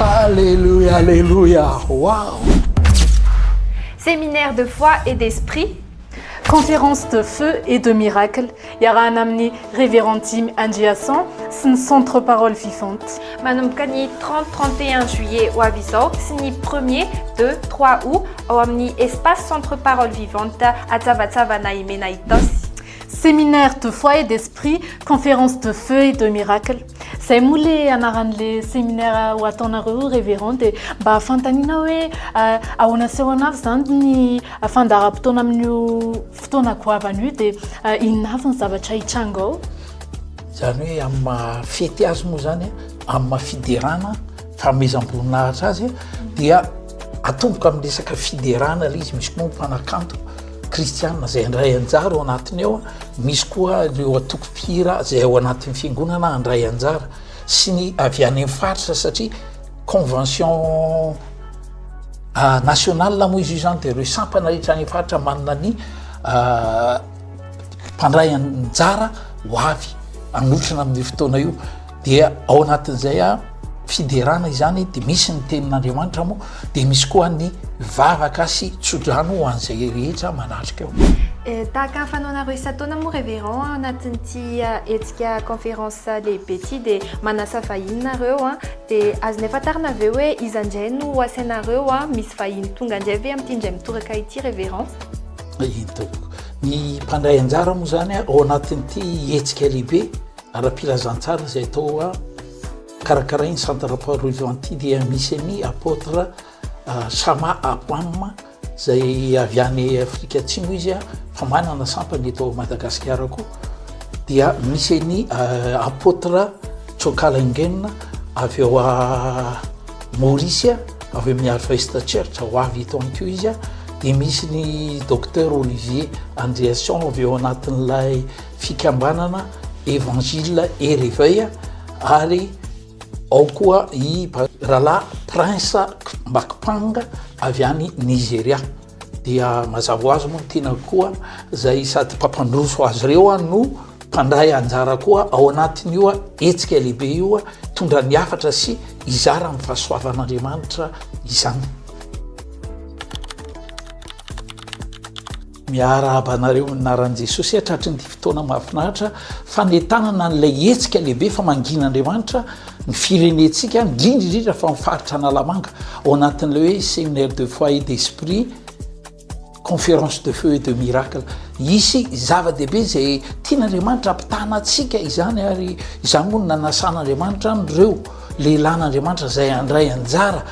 Alléluia, Alléluia, wow! Séminaire de foi et d'esprit. Conférence de feu et de miracle iarahana amin'ny Révérend Jimmy Andriason sy ny Centre Parole Vivante. Manomboka ny 30, 31 juillet ho avy izao sy ny premier, 2, 3 août ao amin'ny Espace Centre Parole Vivante Atsavatsavana Imena Itaosy. Séminaire de foi et d'esprit, conférence de feu et de miracle. Zay moa le anaran'le séminaire ho ataonareo Révérend dia mba fanontaniana hoe ahoana sy ahoana avy izany ny fandaharam-potoana amin'io fotoana goavana io dia inona avy ny zavatra hitranga ao? Izany hoe amin'ny maha fety azy moa izany, amin'ny maha fiderana, fanomezam-boninahitra azy dia atomboka amin'ny resaka fiderana ilay izy, misy koa mpanakanto kristiana izay handray anjara ao anatiny ao, misy koa ireo antoko mpihira izay ao anatin'ny fiangonana handray anjara sy ny avy any amin'ny faritra satria convention ah, nationale moa izy io zany de ireo sampana rehetra any amin'ny faritra manana ny ah, mpandray anjara ho avy anotrona amin'io fotoana io Dia ao anatin'izay a fiderana izany de misy ny tenin'Andriamanitra moa de misy koa ny vavaka sy tsodrano ho an'izay rehetra manatrika eo. Eh, tahaka ny fanaonareo isan-taona moa Révérend ao anatin'ity eh, hetsika conférence lehibe ity dia manasa vahiny nareo a dia azonay fantarina ve hoe iza indray no ho asainareo a misy vahiny tonga indray ve amin'ity indray mitoraka ity Révérend? Eny tompoko. Ny mpandray anjara moa zany ao anatin'ity hetsika lehibe Ara-pilazantsara izay atao karakarain'ny Centre Paul Vivanti dia misy an'i Apôtre Sama Apoam izay avy any Afrika Atsimo izy fa manana sampana eto Madagasikara koa dia misy an'i Apôtre Tsokalengen avy ao Maurice avy amin'ny Harvest Church ho avy eto ihany koa izy dia misy ny Docteur Olivier Andriason avy ao anatin'ilay fikambanana Evangile et Reveil ary ao koa i Rahalahy Prince Mbakpang avy any Nigeria. Dia mazava ho azy moa ny tena koa izay sady mpampandroso azy ireo no mpandray anjara koa ao anatin'io hetsika lehibe io hitondra ny hafatra sy hizara ny fahasoavan'Andriamanitra izany. Miarahaba anareo amin'ny anaran'i Jesosy aho tratrin'ity fotoana mahafinaritra fanentanana an'ilay hetsika lehibe famangian'Andriamanitra ny firenentsika indrindra indrindra fa ny faritra Analamanga ao anatin'ilay hoe séminaire de foi et d'esprit conférence de feu et de miracle. Hisy zava-dehibe izay tian'Andriamanitra ampitana antsika izany ary izany moa no nanasan'Andriamanitra an'ireo lehilahin'Andriamanitra izay handray anjara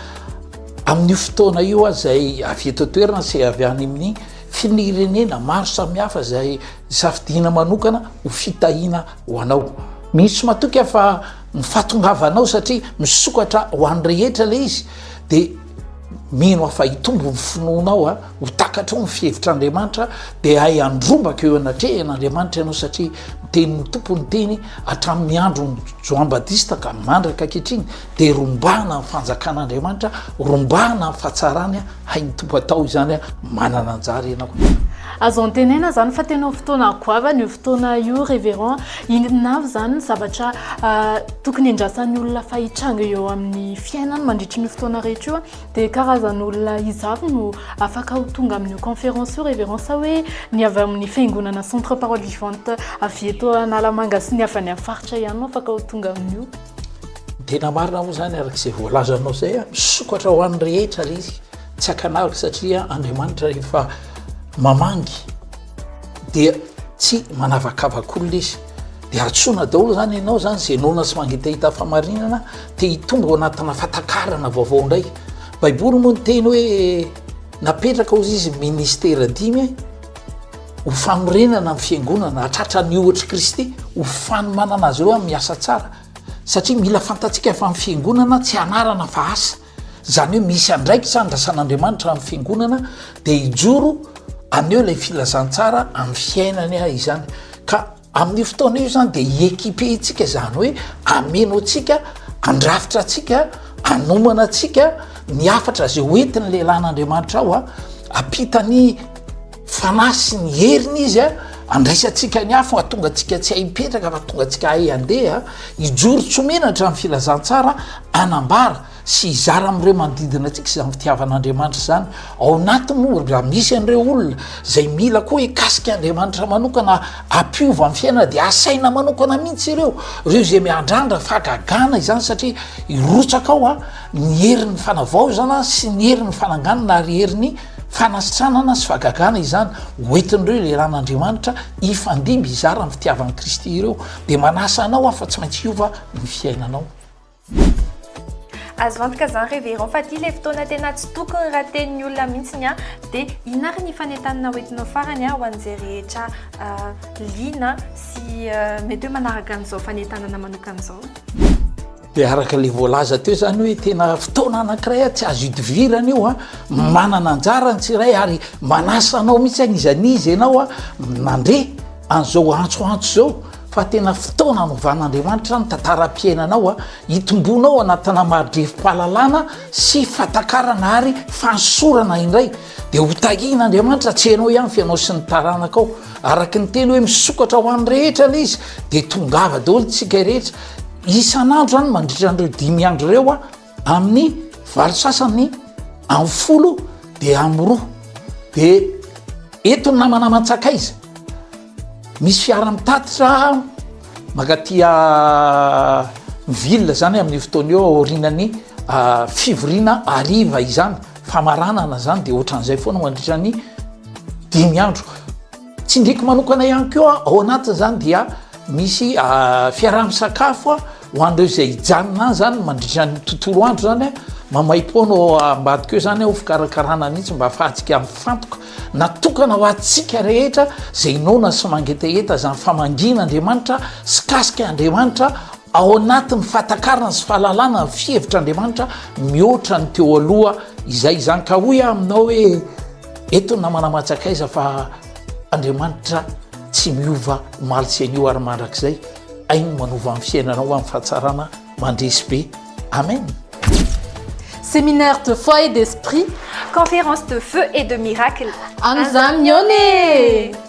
Amin'io fotoana io aho izay avy eto an-toerana sy avy any amin'ny firenena maro samihafa izay safidiana manokana ho fitahiana ho anao. Misy matoky aho fa ny fahatongavanao satria misokatra ho an'ny rehetra ilay izy dia mino aho fa hitombo ny finoanao a, ho takatrao ny fihevitr'Andriamanitra dia hay handrombaka eo anatrehan'Andriamanitra ianao satria ny tenin'ny Tompo ny teny hatramin'ny andron'i Joan Batista ka mandraka ankehitriny Dia rombahana ny fanjakan'Andriamanitra, rombahana ny fahatsarany, hain'ny Tompo atao izany, manana anjara ianao. Azo antenaina izany fa tena ho fotoana goavana io fotoana io Révérend. Inona avy izany ny zavatra tokony andrasan'ny olona fa hitranga eo amin'ny fiainany mandritry ny fotoana rehetra io? Dia karazan'olona iza avy no afaka ho tonga amin'io conférence io Révérend sa hoe ny avy amin'ny fiangonana Centre Parole Vivante avy eto Analamanga sy ny avy any amin'ny faritra ihany no afaka ho tonga amin'io? Ny tena marina moa izany araka izay voalazanao izay, misokatra ho an'ny rehetra ilay izy, tsy ankanavaka satria Andriamanitra rehefa mamangy dia tsy manavakavaka olona izy. Dia antsoina daholo izany ianao izany izay noana sy mangetaheta fahamarinana, te hitombo ao anatina fahatakarana vaovao indray. Baiboly moa niteny hoe napetraka hozy izy ministera dimy ho fanorenana ny fiangonana, hatratra ny ohatr'i Kristy, ho fanomanana azy ireo amin'ny asa tsara. Satria mila fantatsika fa ny fiangonana tsy anarana fa asa. Izany hoe misy andraikitra andrasan'Andriamanitra amin'ny fiangonana dia hijoro haneho ilay filazantsara amin'ny fiainany izany. Ka amin'io fotoana io izany dia hi-équiper-ntsika izany hoe hameno antsika, handrafitra antsika, hanomana antsika ny hafatra izay hoentin'ny lehilahin'Andriamanitra ao, hampita ny Fanahy sy ny heriny izy a, andraisantsika ny afo hahatonga antsika tsy hay hipetraka fa tonga antsika hay handeha, hijoro tsy ho menatra amin'ny filazantsara, hanambara. sy hizara amin'ireo manodidina antsika izany fitiavan'Andriamanitra izany. Ao anatiny moa raha misy an'ireo olona izay mila koa hikasika Andriamanitra manokana hampiova ny fiainana dia asaina manokana mihitsy ireo, ireo izay miandrandra fahagagana izany satria hirotsaka ao ny herin'ny fanavaozana sy ny herin'ny fananganana ary herin'ny fanasitranana sy fahagagana izany hoentin'ireo lehilahin'Andriamanitra hifandimby hizara ny fitiavan'i Kristy ireo. Dia manasa anao aho fa tsy maintsy hiova ny fiainanao. Azo antoka zany Révérend fa ty le fotoana tena tsy tokony raten'ny olona mihitsiny a, de inona ary ny fanentanana hoentinao farany a ho an'izay rehetra liana sy mety hoe manaraka an'izao fanentanana manokana izao? De araka le voalaza teo zany hoe tena fotoana anankiray a tsy azo idivirana io a, manana anjara ny tsiray ary manasa anao mihitsy an'iza n'iza ianao a nandre an'izao antsoantso izao fa tena fotoana anovan'Andriamanitra ny tantaram-piainanao a, hitomboanao anatina mari-drefim-pahalalana sy fahatakarana ary fanosorana indray, dia ho tahian'Andriamanitra tsy ianao ihany fa ianao sy ny taranakao. Araka ny teny hoe misokatra ho an'ny rehetra ilay izy, dia tongava daholo tsika rehetra isan'andro zany mandritra an'ireo dimy andro ireo a, amin'ny valo sasany, amin'ny folo dia amin'ny roa. Dia eto ny namana aman-tsakaiza. Misy fiara mitatitra mankaty ville zany amin'io fotoana io aorianan'ny fivoriana hariva izany, famaranana zany de ohatran'izay foana mandritra ny dimy andro. Tsindriako manokana ihany koa ao anatin'izany dia misy fiaraha-misakafo Ho an'ireo izay hijanona any zany mandritra ny tontolo andro zany a, maimaim-poana ao ambadika eo zany ho fikarakarana mihitsy mba ahafahantsika mifantoka. Natokana ho antsika rehetra izay noana sy mangetaheta izany famangiana Andriamanitra sy kasika Andriamanitra ao anatin'ny fahatakarana sy fahalalana ny fihevitr'Andriamanitra mihoatra ny teo aloha izay izany. Ka hoy aho aminao hoe eto ny namana aman-tsakaiza fa Andriamanitra tsy miova omaly sy anio ary mandrakizay. Hainy manova ny fiainanao amin'ny fahatsarana mandresy be. Amen. Séminaire de foi et d'esprit. Conférence de feu et de miracles. An'izany mihaona e!